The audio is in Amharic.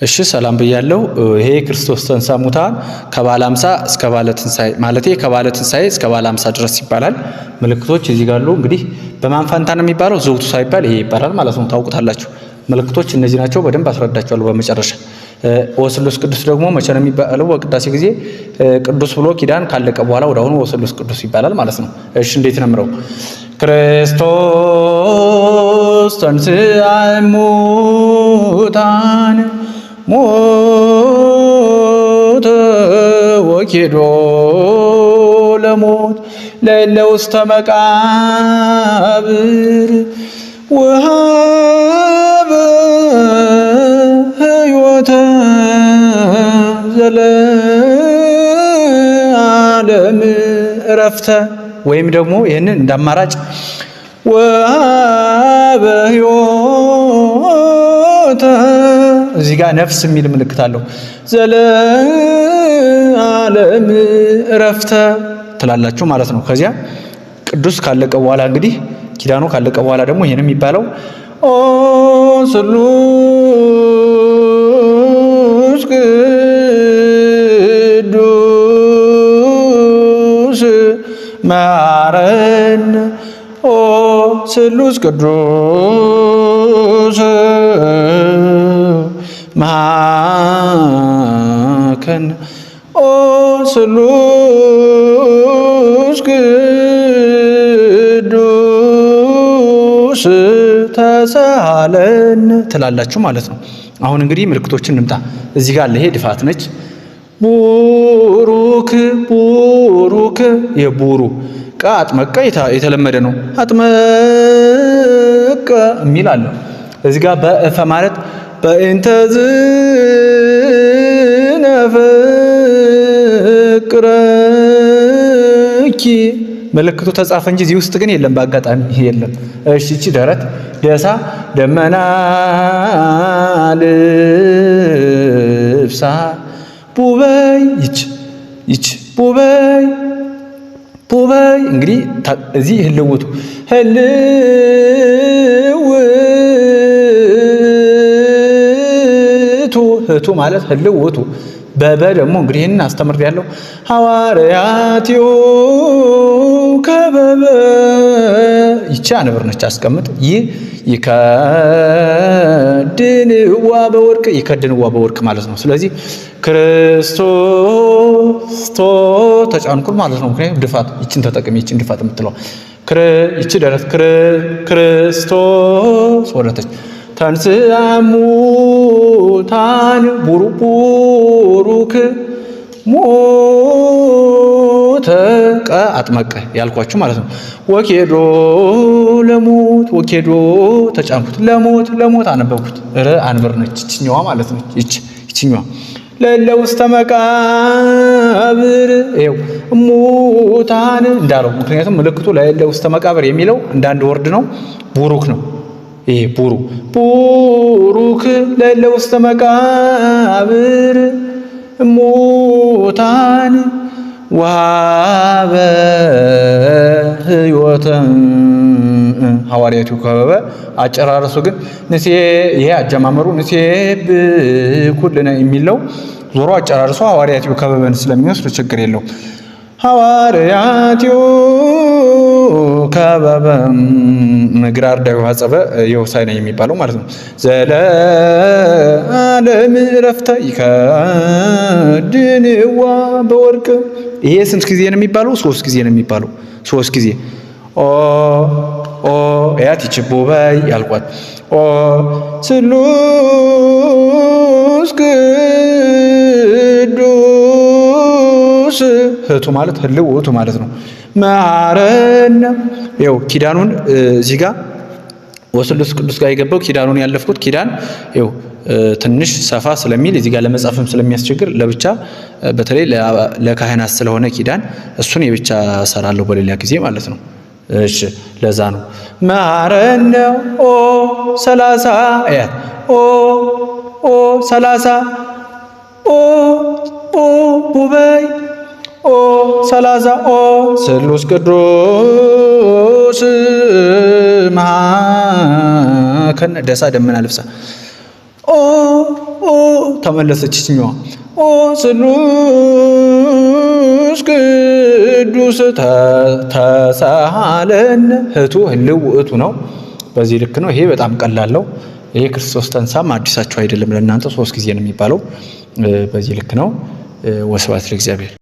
እሺ ሰላም ብያለሁ። ይሄ ክርስቶስ ተንሥአ እሙታን ከባለ 50 እስከ ባለ ትንሣኤ፣ ማለቴ ከባለ ትንሣኤ እስከ ባለ 50 ድረስ ይባላል። ምልክቶች እዚህ ጋር አሉ። እንግዲህ በማን ፋንታ ነው የሚባለው? ዘውቱ ሳይባል ይሄ ይባላል ማለት ነው። ታውቁታላችሁ። ምልክቶች እነዚህ ናቸው። በደንብ አስረዳቸዋለሁ በመጨረሻ። ወስሉስ ቅዱስ ደግሞ መቼ ነው የሚባለው? በቅዳሴ ጊዜ ቅዱስ ብሎ ኪዳን ካለቀ በኋላ ወደ አሁኑ ወስሉስ ቅዱስ ይባላል ማለት ነው። እሺ እንዴት ነው የምለው? ክርስቶስ ተንሥአ እሙታን ሞተ ወኬዶ ለሞት ለእለ ውስተ መቃብር ወሃበ ሕይወተ ዘለዓለም ዕረፍተ፣ ወይም ደግሞ ይህንን እንዳማራጭ ወሃበ ሕይወተ፣ እዚህ ጋር ነፍስ የሚል ምልክት አለው። ዘለዓለም ዕረፍተ ትላላችሁ ማለት ነው። ከዚያ ቅዱስ ካለቀ በኋላ፣ እንግዲህ ኪዳኑ ካለቀ በኋላ ደግሞ ይሄን የሚባለው ኦ ስሉስ ቅዱስ መሐረነ፣ ኦ ስሉስ ቅዱስ መሐከነ፣ ኦ ስሉስ ቅዱስ ተሳሃለን ትላላችሁ ማለት ነው። አሁን እንግዲህ ምልክቶችን እንምጣ። እዚህ ጋር ይሄ ድፋት ነች። ቡሩክ ቡሩክ የቡሩ ቃ አጥመቀ የተለመደ ነው። አጥመቀ የሚል አለ። እዚህ ጋር በእፈ ማለት በእንተ ዝነፍቅረኪ ምልክቱ ተጻፈ እንጂ እዚህ ውስጥ ግን የለም፣ በአጋጣሚ የለም። እሺ እቺ ደረት ደሳ ደመና ልብሳ ቡበይ፣ ይች ቡበይ ቡበይ፣ እንግዲህ እዚህ ህልውቱ ህልውቱ ህቱ ማለት ህልውቱ በበ ደግሞ እንግዲህ ይህንን አስተምር ያለው ሐዋርያቲሁ ከበበ፣ ይቺ አንብር ነች። አስቀምጥ ይህ ይከድንዋ በወርቅ፣ ይከድንዋ በወርቅ ማለት ነው። ስለዚህ ክርስቶስ ተጫንኩል ማለት ነው። ምክንያቱም ድፋት ይችን ተጠቅሜ ይችን ድፋት የምትለው ይቺ ደረት ክርስቶስ ወረተች ተንሥአ እሙታን ቡሩክ ሞተ ቀ አጥመቀ ያልኳችሁ ማለት ነው። ወኬዶ ለሞት፣ ወኬዶ ተጫንኩት፣ ለሞት ለሞት አነበብኩት። ረ አንብር ነች ይችኛዋ ማለት ነች። ይች ይችኛዋ ለለ ውስተ መቃብር ይኸው ሙታን እንዳለው፣ ምክንያቱም ምልክቱ ለለ ውስተ መቃብር የሚለው እንዳንድ word ነው። ቡሩክ ነው። ይሄ ቡሩክ ለለ ውስተ መቃብር ሙታን ወሃበ ሕይወተ ሐዋርያቱ ከበበ። አጨራረሱ ግን ንሴ ይሄ አጀማመሩ ንሴ ብኩልነ የሚለው ዞሮ አጨራርሶ ሐዋርያቱ ከበበን ስለሚወስድ ችግር የለው። ሐዋርያቱ ከበበ ግራር ዳዊ ሐጸበ የሆሳዕና የሚባለው ማለት ነው። ዘለዓለም ዕረፍተ ይከድንዋ በወርቅ። ይሄ ስንት ጊዜ ነው የሚባለው? ሶስት ጊዜ ነው የሚባለው። ሶስት ጊዜ ኦ ኦ ያት ይች ቡበይ ያልኳት ኦ ስሉስ ቅዱስ ህቱ ማለት ህልው ውእቱ ማለት ነው። መሐረነ ይኸው ኪዳኑን እዚህ ጋር ወስሉስ ቅዱስ ጋር የገባው ኪዳኑን ያለፍኩት ኪዳን ይኸው ትንሽ ሰፋ ስለሚል እዚህ ጋር ለመጻፍም ስለሚያስቸግር ለብቻ በተለይ ለካህናት ስለሆነ ኪዳን እሱን የብቻ እሰራለሁ በሌላ ጊዜ ማለት ነው። እሺ ለዛ ነው። መሐረነ ኦ 30 አያት ኦ ኦ 30 ኦ ኦ ቡበይ ኦ 30 ኦ ስሉስ ቅዱስ መሐከነ ደሳ ደመና ልብሳ ኦ ኦ ኦ ተመለሰች ይችኛዋ ኦ ስሉስ ቅዱስ ተሳሃለን ህቱ ህልው ውእቱ ነው። በዚህ ልክ ነው። ይሄ በጣም ቀላል ነው። ይሄ ክርስቶስ ተንሳም አዲሳችሁ አይደለም ለእናንተ 3 ጊዜ ነው የሚባለው። በዚህ ልክ ነው። ወስብሐት ለእግዚአብሔር።